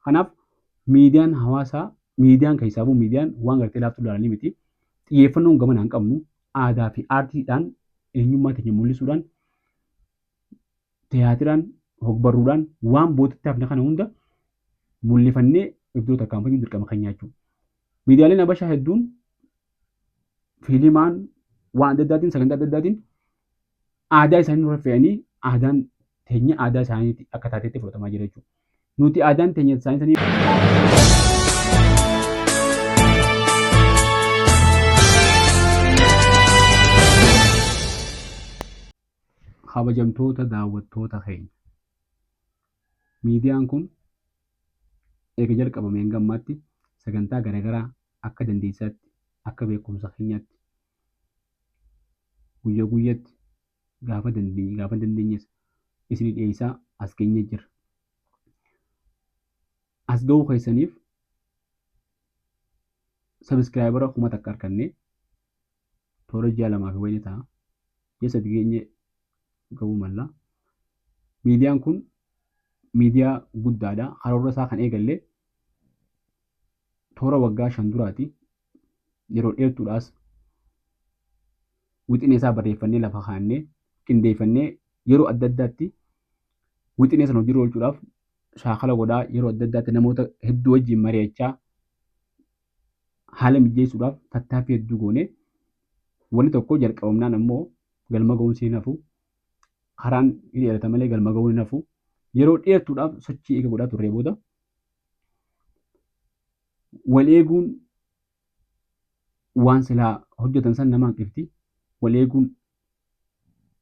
Kanaaf miidiyaan hawaasaa miidiyaan keessaafuu miidiyaan waan gartee laaftuu ilaalanii miti. Xiyyeeffannoon gamanaan qabnu aadaa fi aartiidhaan eenyummaa teenya mul'isuudhaan tiyaatiraan hogbarruudhaan waan boodatti hafne kana hunda mul'ifannee iddoo tarkaanfachuun dirqama keenya jechuudha. Miidiyaaleen Habashaa hedduun fiilimaan waan adda addaatiin sagantaa adda addaatiin aadaa isaanii nurra fe'anii aadaan teenya aadaa isaaniitti akka taatetti fudhatamaa jira jechuudha. Nuti aadaan teenya isaanii sanii Kabajamtoota daawwattoota keenya. Miidiyaan kun eega jalqabamee hanga ammaatti sagantaa garaagaraa akka dandeessaatti akka beekumsa keenyaatti guyya guyyatti gaafa dandeenye gaafa hin dandeenyes isinii dhiyeessaa as geenyee jirra. As ga'uu keessaniif sabiskiraayibara 1000 argannee toora ji'a 2 fi wayii ta'a. Ji'a 3 geenye ga'uu malla. Miidiyaan kun miidiyaa guddaadha. Karoora isaa kan eegalle toora waggaa 5 duraati. Yeroo dheertuudhaas wixinee isaa barreeffannee lafa kaa'annee qindeeffannee yeroo adda addaatti wixinee sana hojiirra oolchuudhaaf shaakala godhaa yeroo adda addaatti namoota hedduu wajjin mari'achaa haala mijeessuudhaaf tattaaffii hedduu goone. Wanni tokko jalqabamnaan ammoo galma ga'uun hin hafu. Karaan ni dheerata malee galma ga'uun hin hafu. Yeroo dheertuudhaaf sochii eega godhaa turree booda wal eeguun waan silaa hojjetan san nama hanqifti. Wal eeguun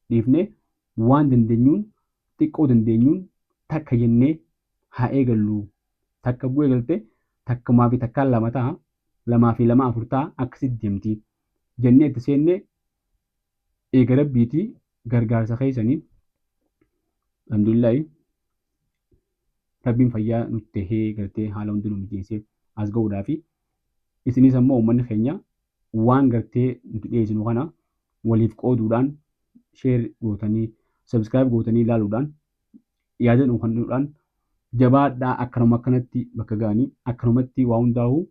dhiifnee waan dandeenyuun xiqqoo dandeenyuun takka jennee haa eegallu. Takka bu'ee eegalte takkumaa fi takkaan lama ta'a. Lamaa fi lama afur ta'a akkasitti deemti. Jennee itti seennee eega rabbiitii gargaarsa keessanii alhamdulillaahi rabbiin fayyaa nutti tahee gartee haala hundi nu mijeessee as ga'uudhaa fi isinis ammoo uummanni keenya waan gartee nuti dhiyeessinu kana waliif qooduudhaan share gootanii subscribe gootanii ilaaluudhaan yaada nu kennuudhaan jabaadhaa akkanuma akkanatti bakka ga'anii akkanumatti waa hundaa'uu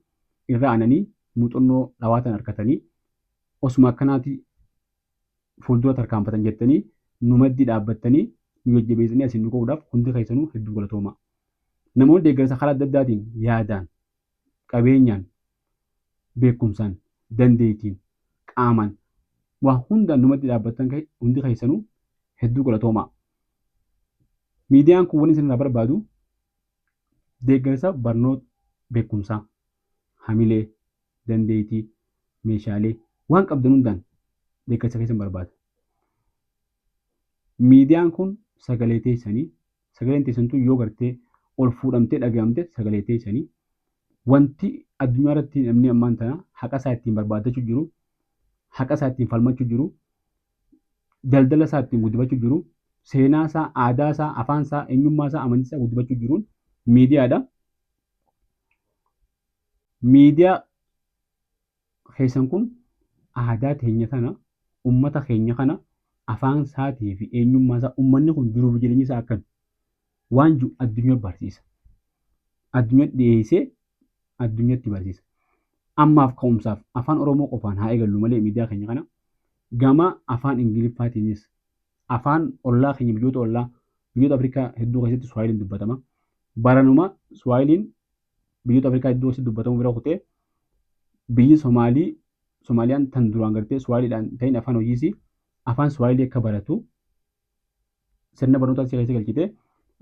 irra aananii muuxannoo dhawaatan argatanii osuma akkanaati fuuldura tarkaanfatan jettanii nu maddii dhaabbattanii nu jajjabeessanii asiin nu ga'uudhaaf hundi keessanuu hedduu galatoomaa. Namoonni deeggarsa karaa adda addaatiin yaadaan, qabeenyaan, beekumsaan, dandeettiin, qaamaan waa hundaan nu maddii dhaabbattan hundi keessanuu hedduu galatoomaa. Miidiyaan kun wanni isin irraa barbaadu deeggarsa barnoota beekumsaa, hamilee, dandeettii, meeshaalee waan qabdan hundaan deeggarsa keessan barbaada. Miidiyaan kun sagalee teessanii sagaleen teessan tun yoo gartee ol fuudhamtee dhaga'amte sagalee teessanii wanti addunyaa irratti namni ammaan tana haqa isaa ittiin barbaadachuu jiru haqa isaa ittiin falmachuu jiru daldala isaa ittiin guddifachuu jiru seenaa isaa aadaa isaa afaan isaa eenyummaa isaa amantii isaa guddifachuu jiruun miidiyaadha. Miidiyaa keessan kun aadaa teenya tana ummata keenya kana afaan isaatii fi eenyummaa isaa ummanni kun jiruuf jireenyi isaa akkami waan jiru addunyaa barsiisa. Addunyaa dhiyeessee addunyatti barsiisa. Ammaaf ka'umsaaf afaan Oromoo qofaan haa eegallu malee miidiyaa keenya kana gama afaan Ingiliffaatiinis afaan ollaa keenya biyyoota ollaa biyyoota Afrikaa hedduu keessatti Suwaahiliin dubbatama. Baranuma Suwaahiliin biyyoota Afrikaa hedduu keessatti dubbatamuu bira kutee biyyi Somaalii Somaaliyaan tan duraan gartee Suwaahiliidhaan ta'in afaan hojiisii afaan Suwaahilii akka baratu sirna barnootaa isii keessa galchitee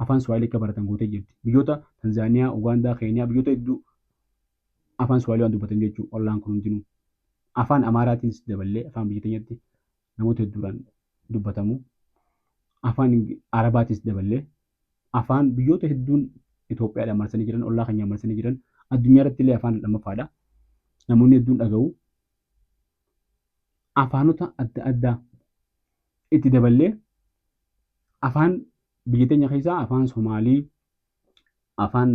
afaan Suwaahilii akka baratan gootee jirti. Biyyoota Tanzaaniyaa, Ugaandaa, Keeniyaa biyyoota hedduu afaan Suwaahilii waan dubbatan jechuudha ollaan kun hundinuu. Afaan Amaaraatiinis daballee afaan biyya teenyatti namoota hedduudhaan dubbatamu. Afaan Arabaatis daballee afaan biyyoota hedduun Itoophiyaadhaan marsanii jiran, ollaa keenyaan marsanii jiran, addunyaa irratti illee afaan lammaffaadha. Namoonni hedduun dhaga'u. Afaanota adda addaa itti daballee afaan biyya teenya keessaa afaan Somaalii, afaan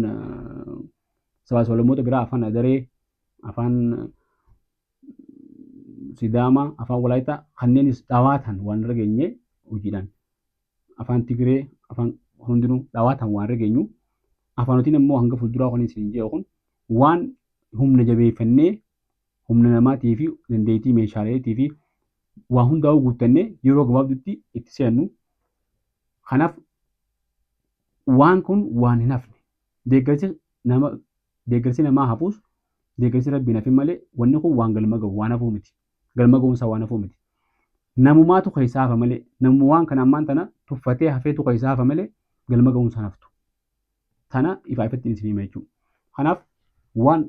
sabaa sablammoota biraa, afaan Adaree, afaan Sidaamaa, afaan Walaayittaa kanneenis dhawaatan waan irra geenye hojiidhaan afaan Tigree, afaan hundinuu dhawaatan waan irra geenyu Afaanotiin ammoo hanga fuulduraa kan isin jedhu kun waan humna jabeeffannee humna namaatii fi dandeettii meeshaaleetii fi waa hundaa'uu guuttannee yeroo gabaabduutti itti seennu. Kanaaf waan kun waan hin hafne. Deeggarsi nama deeggarsi namaa hafuus deeggarsi rabbiin hafin malee wanni kun waan galma gahu waan hafuu miti. Galma ga'uunsaa waan hafuu miti. Namumaatu keessaa hafa malee namuma waan kana ammaan tana tuffatee hafeetu keessaa hafa malee galma ga'uunsaa haftu. Tana ifaa ifatti isin hima jechuudha. Kanaaf waan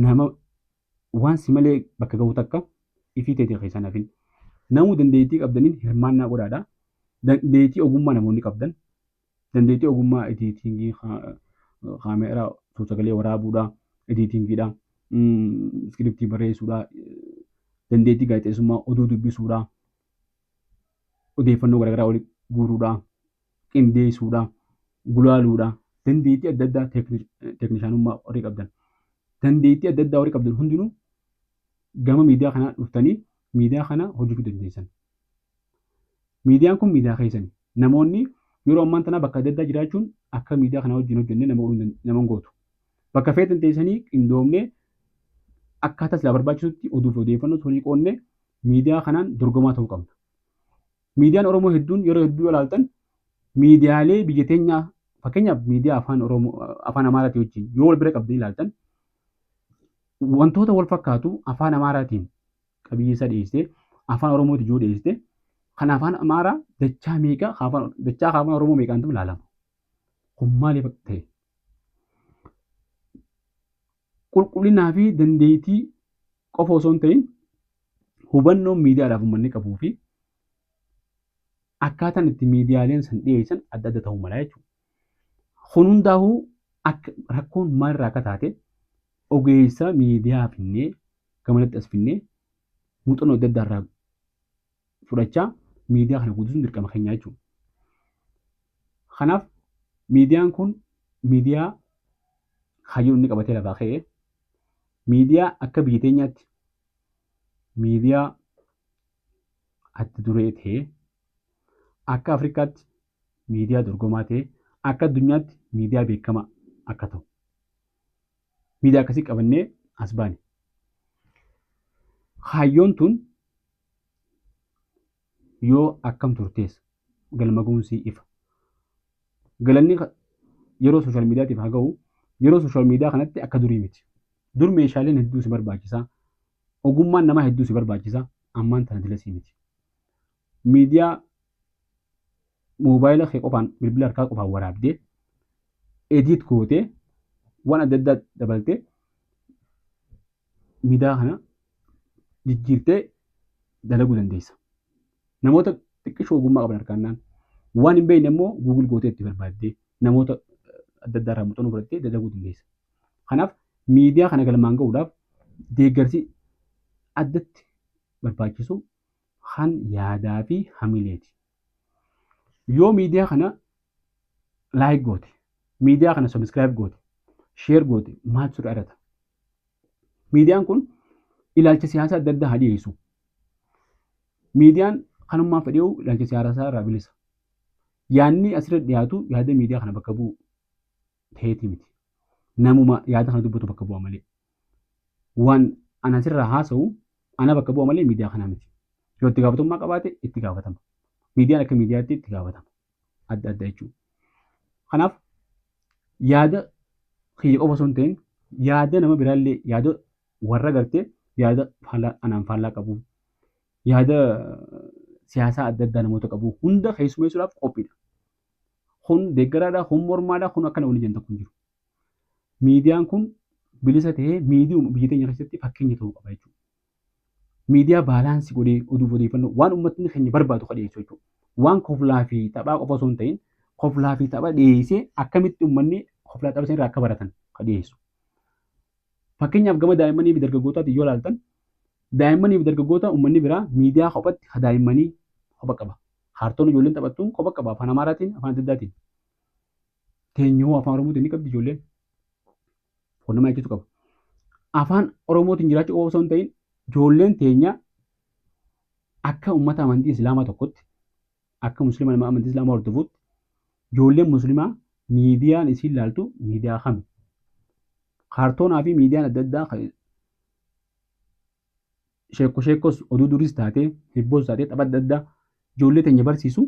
nama waan si malee bakka gahu takka ifii teetii keessaa hin hafin. Namuu dandeettii qabdaniin hirmaannaa godhaadha. Dandeettii ogummaa namoonni qabdan dandeettii ogummaa editingii kaameeraa sagalee waraabuudha, editingiidha, iskiriptii barreessuudha, dandeettii gaazexeessummaa oduu dubbisuudha, odeeffannoo garaagaraa walitti guuruudha, qindeessuudha, gulaaluudha, dandeettii adda addaa teeknishaanummaa warri qabdan. Dandeettii adda addaa warri qabdan hundinuu gama miidiyaa kanaa dhuftanii miidiyaa kana hojjechuu dandeessan. Miidiyaan kun miidiyaa keessani. Namoonni yeroo ammaan tana bakka adda addaa jiraachuun akka miidiyaa kana wajjin hojjennee nama godhuu nama hin gootu. Bakka feetan teessanii qindoomnee akkaataa silaa barbaachisutti oduu fi odeeffannoo walii qoodnee miidiyaa kanaan dorgomaa ta'uu qabna. Miidiyaan Oromoo hedduun yeroo hedduu yoo ilaaltan miidiyaalee biyya teenyaa fakkeenyaaf miidiyaa afaan Oromoo afaan Amaaraatii wajjin yoo wal bira qabdanii ilaaltan wantoota wal fakkaatu afaan Amaaraatiin qabiyyee isaa dhiyeessite afaan Oromootiin yoo dhiyeessite kan afaan Amaaraa dachaa meeqa dachaa afaan Oromoo meeqaantu ilaalama. Kun maaliif ta'e? Qulqullinaa fi dandeettii qofa osoo hin ta'in hubannoon miidiyaadhaaf uummanni qabuu fi akkaataan itti miidiyaaleen san dhiyeessan adda adda ta'uu mala jechuudha. Kun hundaa'uu akka rakkoon maalirraa akka taate ogeessa miidiyaa finnee gamanatti as finnee muuxannoo adda addaa irraa fudhachaa miidiyaa kana guddisuun dirqama keenya jechuudha. Kanaaf miidiyaan kun miidiyaa kaayyoo inni qabatee lafaa ka'e miidiyaa akka biyya teenyaatti miidiyaa adda duree ta'ee akka Afrikaatti miidiyaa dorgomaa ta'ee akka addunyaatti miidiyaa beekamaa akka ta'u miidiyaa akkasii qabannee as baane. Kaayyoon tun yoo akkam turtees galma ga'uunsii ifa. Galanni yeroo sooshaal miidiyaatiif haa ga'u yeroo sooshaal miidiyaa kanatti akka durii miti. Dur meeshaaleen hedduu si barbaachisa. Ogummaan namaa hedduu si barbaachisa. Ammaan tana dilasii miti. Miidiyaa moobaayila kee qofaan bilbila harkaa qofaan waraabdee edit gootee waan adda addaa dabaltee miidiyaa kana jijjiirtee dalaguu dandeessa. Namoota xiqqishoo ogummaa qaban harkaannaan waan hin beekne immoo Google gootee itti barbaaddee namoota adda addaa irraa muuxannoo fudhattee dalaguu dandeessa. Kanaaf miidiyaa kana galmaan ga'uudhaaf deeggarsi addatti barbaachisu kan yaadaa fi hamileeti. Yoo miidiyaa kana like goote, miidiyaa kana subscribe goote, share goote maaltu sirra irrata? Miidiyaan kun ilaalcha siyaasaa adda addaa haa dhiyeessu. Miidiyaan kanummaan fedheewu ilaalcha siyaasaa irraa bilisa. Yaadni asirra dhiyaatu yaada miidiyaa kana bakka bu'u ta'eeti miti. Namuma yaada kana dubbatu bakka bu'a malee. Waan ana asirraa haasa'u ana bakka bu'a malee miidiyaa kanaa miti. Yoo itti gaafatamummaa qabaate itti gaafatama. Miidiyaan akka miidiyaatti itti gaafatama. Adda adda jechuudha. Kanaaf yaada kiyya qofa osoo hin ta'in yaada nama biraallee yaada warra gartee yaada faallaa anaan faallaa qabu yaada siyaasaa adda addaa namoota qabu hunda keessummeessuudhaaf qophiidha. Kun deeggaraadha, kun mormaadha, kun akkana waliin jenna tokko hin jiru. Miidiyaan kun bilisa ta'ee miidiyuma biyya teenya keessatti fakkeenya ta'uu qaba jechuudha. Miidiyaa baalaansii godhee oduuf odeeffannoo waan uummatni keenya barbaadu kan dhiyeessu jechuudha. Waan koflaa fi taphaa qofa osoo hin ta'in koflaa fi tapha dhiyeessee akkamitti uummanni koflaa tapha irraa akka baratan kan dhiyeessu. Fakkeenyaaf gama daa'immanii fi dargaggootaatiin yoo ilaaltan daa'immanii fi dargaggoota uummanni biraa miidiyaa kophatti ka daa'immanii kopha qaba. Kaartoon ijoolleen taphattuun kopha qaba afaan Amaaraatiin afaan adda addaatiin. Teenyoo afaan Oromootiin ni qabdi ijoolleen. Kun nama yaachisu qaba. Afaan Oromootiin jiraachuu qofa osoo hin ta'in ijoolleen teenya akka uummata amantii Islaamaa tokkotti akka musliima nama amantii Islaamaa hordofuutti ijoolleen musliimaa Miidiyaan isiin laaltu miidiyaa kami? Kaartoonaa fi miidiyaan adda addaa sheekko sheekkos oduu duris taatee hibboos taatee tapha adda addaa ijoollee teenya barsiisu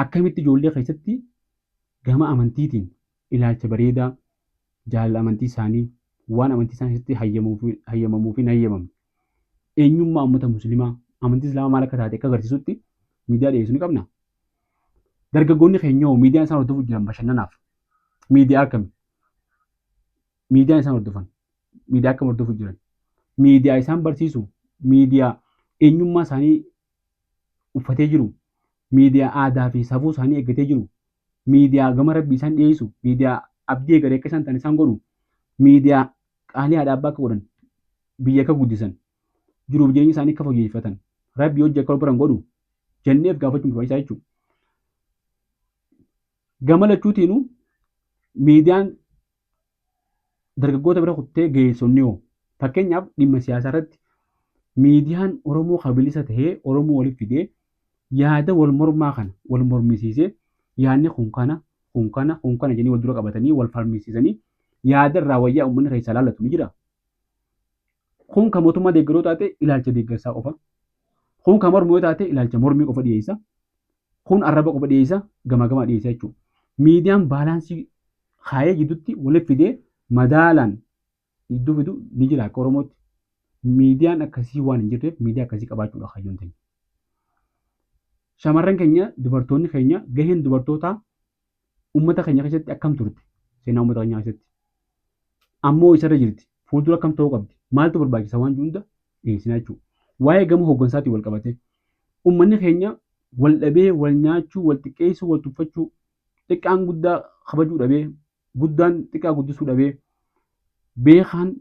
akkamitti ijoollee keessatti gama amantiitiin ilaalcha bareedaa jaalala amantii isaanii waan amantii isaanii keessatti hayyamamuu fi hin hayyamamne eenyummaa uummata musliimaa amantii islaamaa maal akka taate akka agarsiisutti miidiyaa dhiyeessuu ni qabna. Dargaggoonni keenya hoo miidiyaan isaan hordofuu jiran bashannanaaf miidiyaa akkami? Miidiyaan isaan hordofan miidiyaa akkam hordofuu jiran? Miidiyaa isaan barsiisu, miidiyaa eenyummaa isaanii uffatee jiru, miidiyaa aadaa fi safuu isaanii eeggatee jiru, miidiyaa gama rabbii isaan dhiyeessu, miidiyaa abdii egeree akka isaan ta'an isaan godhu, miidiyaa qaalii haadha abbaa akka godhan, biyya akka guddisan, jiruuf jireenya isaanii akka fooyyeffatan, rabbii hojii akka baran godhu jenneef gaafachuun barbaachisaa jechuudha. Gama lachuutiinuu miidiyaan dargaggoota bira kuttee ga'eessonni hoo fakkeenyaaf dhimma siyaasaa irratti miidiyaan Oromoo kan bilisa tahee Oromoo walitti fidee yaada wal mormaa kana wal mormisiisee yaadni kun kana kun kana kun kana jedhanii wal dura qabatanii wal falmisiisanii yaada irraa wayyaa uummanni keessaa laallatu ni jira. Kun kan mootummaa deeggaroo taate ilaalcha deeggarsaa qofa. Kun kan mormu yoo taate ilaalcha mormii qofa dhiyeessa. Kun arraba qofa dhiyeessa gamaa gamaa dhiyeessa jechuudha. Miidiyaan baalaansii kaayee gidduutti walitti fidee madaalaan gidduu fidu ni jira akka Oromootti. Miidiyaan akkasii waan hin jirreef miidiyaa akkasii qabaachuudha kaayyoon teenya. Shamarran keenya dubartoonni keenya gaheen dubartootaa uummata keenya keessatti akkam turte seenaa uummata keenyaa keessatti. Ammoo isarra jirti fuuldura akkam ta'uu qabdi maaltu barbaachisa waan jiru hunda dhiyeessinaa jechuudha. Waa'ee gama hooggansaatiin wal qabatee uummanni keenya wal dhabee wal nyaachuu wal xiqqeessuu wal tuffachuu xiqqaan guddaa kabajuu dhabee guddaan xiqqaa guddisuu dhabee beekaan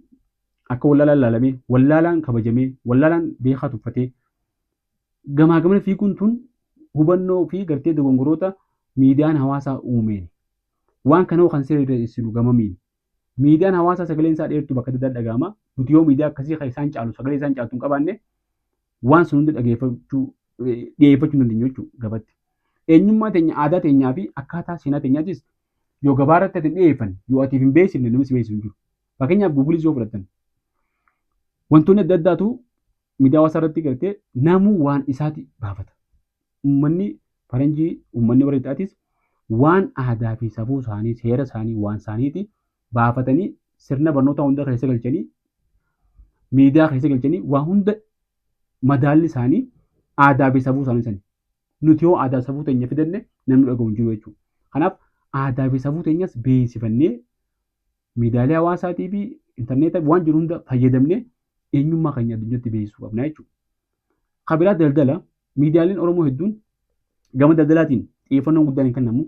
akka wallaalaan laalamee wallaalaan kabajamee wallaalaan beekaa tuffatee gamaa gamana fiiguun tun hubannoo fi gartee dogongoroota miidiyaan hawaasaa uumeen waan kana kan sirreessinu gamamiin miidiyaan hawaasaa sagaleen isaa dheertuu bakka adda addaa dhaga'ama nuti yoo miidiyaa akkasii kan isaan caalu sagalee isaan caaltu hin qabaanne waan sun hunda dhageeffachuu dhiyeeffachuu hin dandeenyu jechuudha gabatti. Eenyummaa teenya aadaa teenyaa fi akkaataa seenaa teenyaatis yoo gabaa irratti ati hin dhiyeeffanne yoo atiif hin beeksifne namni si beeksisu hin jiru. Fakkeenyaaf Googleis yoo fudhattan wantoonni adda addaatu miidiyaa hawaasaa irratti gartee namuu waan isaati baafata. Uummanni faranjii uummanni warra lixaatis waan aadaa fi safuu isaanii seera isaanii waan isaaniiti baafatanii sirna barnootaa hunda keessa galchanii miidiyaa keessa galchanii waa hunda madaalli isaanii aadaa fi safuu isaanii sani. Nuti yoo aadaa safuu teenya fidanne namni dhaga'u hin jiru jechuudha. Kanaaf aadaa fi safuu teenyas beeksifannee miidiyaalee hawaasaatii fi intarneeta waan jiru hunda fayyadamnee eenyummaa keenya addunyaatti beeksisuu qabna jechuudha. Kan biraa daldala miidiyaaleen Oromoo hedduun gama daldalaatiin xiyyeeffannoon guddaan hin kennamu.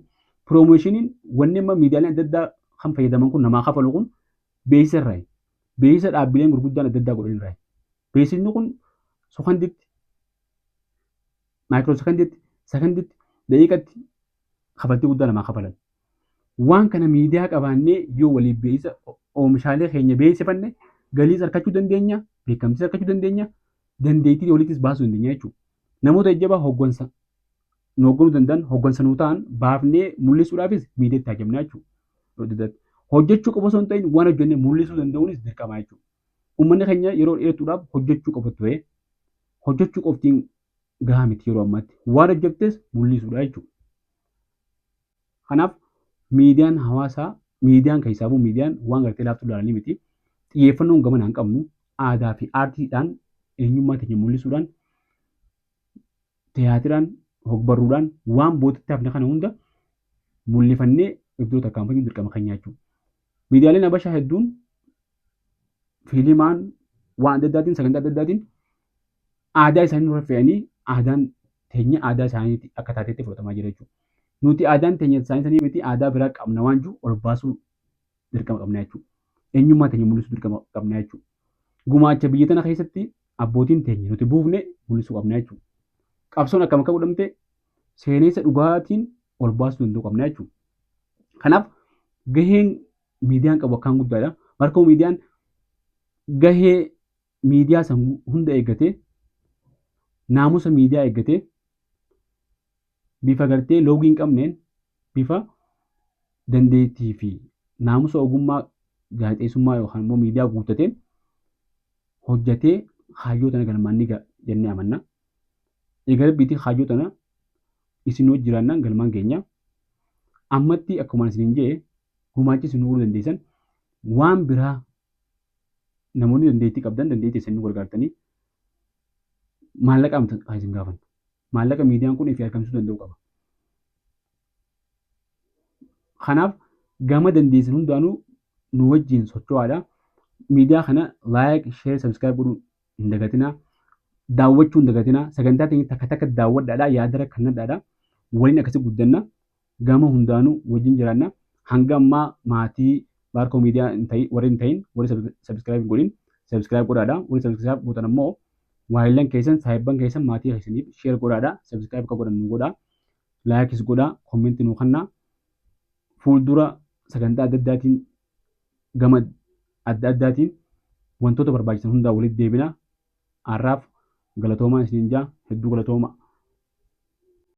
Piroomoshiniin wanni amma miidiyaaleen adda addaa kan fayyadaman kun namaa kafalu kun beeksisa irraayi. Beeksisa dhaabbileen gurguddaan adda addaa godhan irraayi. Beeksisni kun sekonditti, maayikiroo sekonditti, sekonditti, daqiiqatti kafaltii guddaa namaa kafalan. Waan kana miidiyaa qabaannee yoo waliif beeksisa oomishaalee keenya beeksifanne galiis argachuu dandeenya, beekamtiis argachuu dandeenya, dandeettii walittis baasuu dandeenya jechuudha. Namoota jajjabaa hooggansa nu hoogganuu danda'an, hooggansa nuu ta'an baafnee mul'isuudhaafis miidiyaatti haajamna jechuudha. Hojjechuu qofa osoo hin ta'in waan hojjenne mul'isuu danda'uunis dirqama jechuudha. Uummanni keenya yeroo dheertuudhaaf hojjechuu qofa ture. Hojjechuu qoftiin gahaa miti yeroo ammaatti. Waan hojjettes mul'isuudha jechuudha. Kanaaf miidiyaan hawaasaa miidiyaan keessaafuu miidiyaan waan gartee laaftuu ilaalanii miti. Xiyyeeffannoon gama naan qabnu aadaa fi aartiidhaan eenyummaa keenya mul'isuudhaan tiyaatiraan hogbarruudhaan waan boodatti hafne kana hunda mul'ifannee iddoo tarkaanfachuun dirqama keenya jechuudha. Miidiyaaleen Habashaa hedduun fiilimaan waan adda addaatiin sagantaa adda addaatiin aadaa isaanii nurra fe'anii aadaan teenya aadaa isaaniitti akka taatetti fudhatamaa jira jechuudha. Nuti aadaan teenya isaanii sanii miti aadaa biraa qabna waan jiru ol baasuu dirqama qabna jechuudha. Eenyummaa teenya mul'isuu dirqama qabna jechuudha. Gumaacha biyya tana keessatti abbootiin teenya nuti buufne mul'isuu qabna jechuudha. Qabsoon akkam akka godhamte seenessa dhugaatiin ol baasuu danda'uu qabna jechuudha. Kanaaf gaheen miidiyaan qabu akkaan guddaadha. Markoo miidiyaan gahee miidiyaa san hunda eeggatee naamusa miidiyaa eeggatee bifa gartee loogii hin qabneen bifa Dandeettii fi naamusa ogummaa gaazexeessummaa yookaan immoo miidiyaa guuttateen hojjetee kaayyoo tana galmaan ni ga'a jennee amanna. Egaa Rabbiitiin kaayyoo tana isin wajji jiraannaan galmaan geenya. Ammatti akkuma isiniin jedhe gumaachi isin godhuu dandeessan waan biraa namoonni dandeettii qabdan dandeettii isin nu gargaartanii maallaqa kan isin gaafannu. Maallaqa miidiyaan kun ifi argamsiisuu danda'u qaba. Kanaaf gama dandeessan hundaanuu nu wajjin socho'aadha. Miidiyaa kana like, share, subscribe godhuu hin dagatinaa. Daawwachuu hin dagatinaa. Sagantaa teenya takka takka daawwadhaadha. Yaadara kannadhaadha. Waliin akkasi guddanna. Gama hundaanuu wajjin jiraanna. Hanga ammaa maatii Baarkoo Miidiyaa hin ta'in warri hin ta'in warri subscribe hin godhin subscribe godhaadha. Warri subscribe gootan ammoo waayillan keessan saahibban keessan maatii keessaniif share godhaadha. Subscribe akka godhan nu godhaa. Laayikis godhaa. Koomenti nu kennaa. Fuuldura sagantaa adda addaatiin gama adda addaatiin wantoota barbaachisan hundaa walitti deebina. Har'aaf galatoomaa isiniin jaa hedduu galatooma.